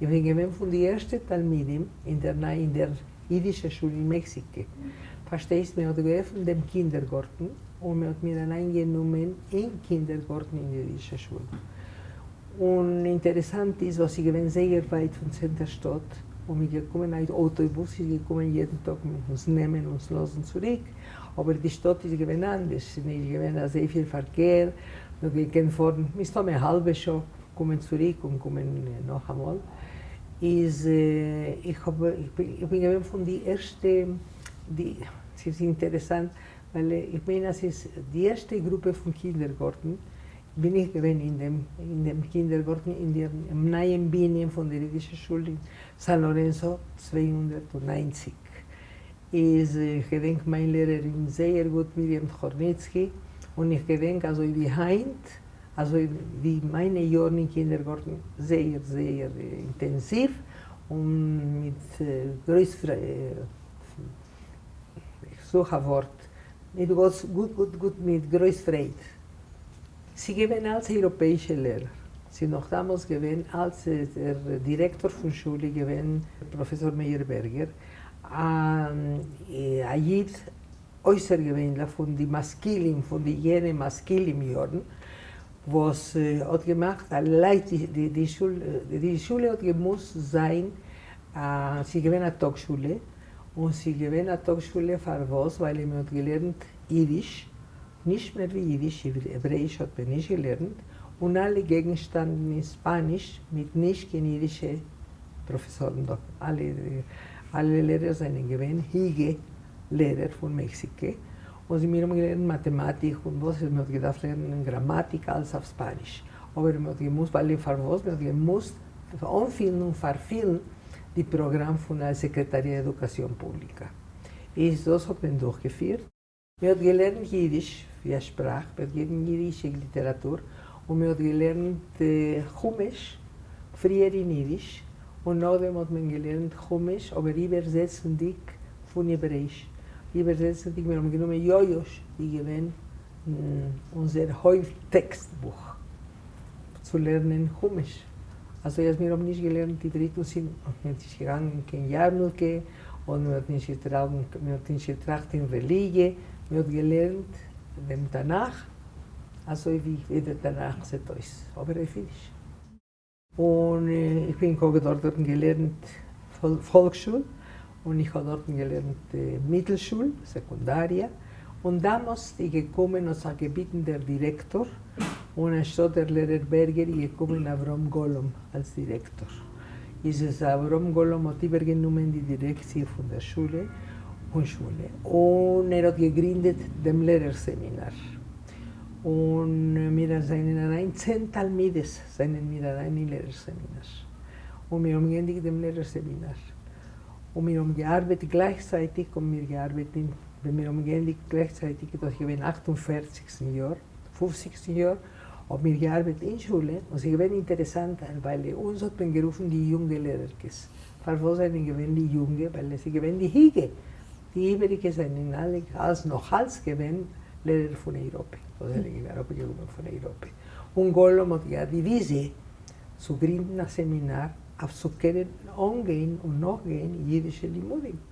איך בין געווען פון די ערשטע תלמידים אין דער אין דער אידישער שול אין מעקסיקע. פארשטייסט, מען האט געעפנט דעם קינדערגארטן און מען האט מיר אריינגענומען אין קינדערגארטן אין די אידישע שול. און אינטערעסאנט איז וואס איז געווען זייער ווייט פון צענטער שטאט, און מ'איז געקומען א אויטאבוס איז געקומען יעדן טאג אונז נעמען אונז לאזן צוריק, אבער די שטאט איז געווען אנדערש, ס'איז נישט געווען אזויפיל פארקער, מ'האט געקענט פארן מסתמא א האלבע שעה, קומען צוריק און קומען נאכאמאל, איז איך האב איך בין געווען פון די ערשטע די ס'איז אינטערעסאנט ווייל איך מיין אז ס'איז די ערשטע גרופע פון קינדערגארטן בין איך געווען אין דעם אין דעם קינדערגארטן אין דעם נייעם בנין פון דער אידישער שול אין סאן לארענסא 290. איז איך געדענק מיין לערערין זייער גוט מרים טכורניצקי און איך געדענק אזוי ווי היינט אזוי ווי מיינע יארן אין קינדערגארטן זייער זייער אינטענסיוו און מיט גרויס איך זוך א ווארט מיט גוט גוט גוט מיט גרויס פרייד. ס'געווען אלץ אייראפעאישע לערער. ס'איז נאך דאמאלס געווען אלץ דער דירעקטאר פון שול איז געווען פראפעסאר מאיר בערגער, א איד אויסערגעווענליך פון די משכילים פון די יענע משכילים יארן, וואס האט געמאכט א לייט די שול, די שולע האט געמוזט זיין א, ס'איז געווען א טאג שולע, און ס'איז געווען א טאג שולע פארוואס ווייל מען האט געלערנט אידיש, נישט מער ווי אידיש, העברעאיש האט מען נישט געלערנט, און אלע געגנשטאנדן אין ספאניש מיט נישט קיין אידישע פראפעסארן דארטן, אלע אלע לערער זענען געווען היגע לערער פון מעקסיקע, און זיי מיר האבן געלערנט מאטעמאטיק און וואס מען האט געדארפט לערנען גראמאטיק אלס אויף ספאניש, אבער מען האט געמוזט ווייל פארוואס מען האט געמוזט אנפילן און פארפילן די פראגראם פון Secretaría de Educación Pública, איז דאס האט מען דורכגעפירט. מען האט געלערנט יידיש ווי א שפראך, מען האט געלערנט יידישע ליטעראטור, און מען האט געלערנט חומש, פריער אין יידיש, און נאכדעם האט מען געלערנט חומש, אבער איבערזעצנדיג פון העברעיש, איבערזעצנדיג, מיר האבן גענומען יאיוש איז געווען אונזער הויפט טעקסט בוך צו לערנען חומש, אזוי אז מיר האבן נישט געלערנט עברית און ס'איז נישט געגאנגען קיין יארמולקע, און מען האט נישט מען האט נישט געטראכט אין רעליגיע, מען האט געלערנט דעם תנך אזוי ווי דער תנך זעט אויס, אבער אויף אידיש. און איך בין כהאב דארט דארטן געלערנט פאלקשול, און איך האב דארטן געלערנט מיטלשול, secundaria, און דאמאלסט איז געקומען האט זיך געביטן דער דירעקטאר, און אנשטאט דער לערער בערגער איז געקומען אברהם גולום אלס דירעקטאר. איז עס אברהם גולום האט איבערגענומען די דירעקציע פון דער שולע און שולע, און ער האט געגרינדעט דעם לערער סעמינאר, און מיר זענען אריין 10 תלמידות זענען מיר אריין אין לערער סעמינאר, און מיר האבן געענדיגט דעם לערער סעמינאר, און מיר האבן געארבעט גלייכצייטיג האבן מיר געארבעט אין ווען מיר האבן געענדיגט גלייכצייטיג איז דאס געווען 48סטן יאר, 50סטן יאר, האבן מיר געארבעט אין שולע, און ס'איז געווען אינטערעסאנט ווייל אונז האט מען גערופן די יונגע לערערקעס. פארוואס זענען געווען די יונגע? ווייל עס איז געווען די היגע. די איבעריגע זענען אלע אלס נאך אלס געווען לערער פון אייראפע, וואס זענען געווען אראפגעקומען פון אייראפע. און גולום האט געהאט די וויזיע צו גרינדן א סעמינאר אויף צו קענען אנגיין און נאכגיין אידישע לימודים.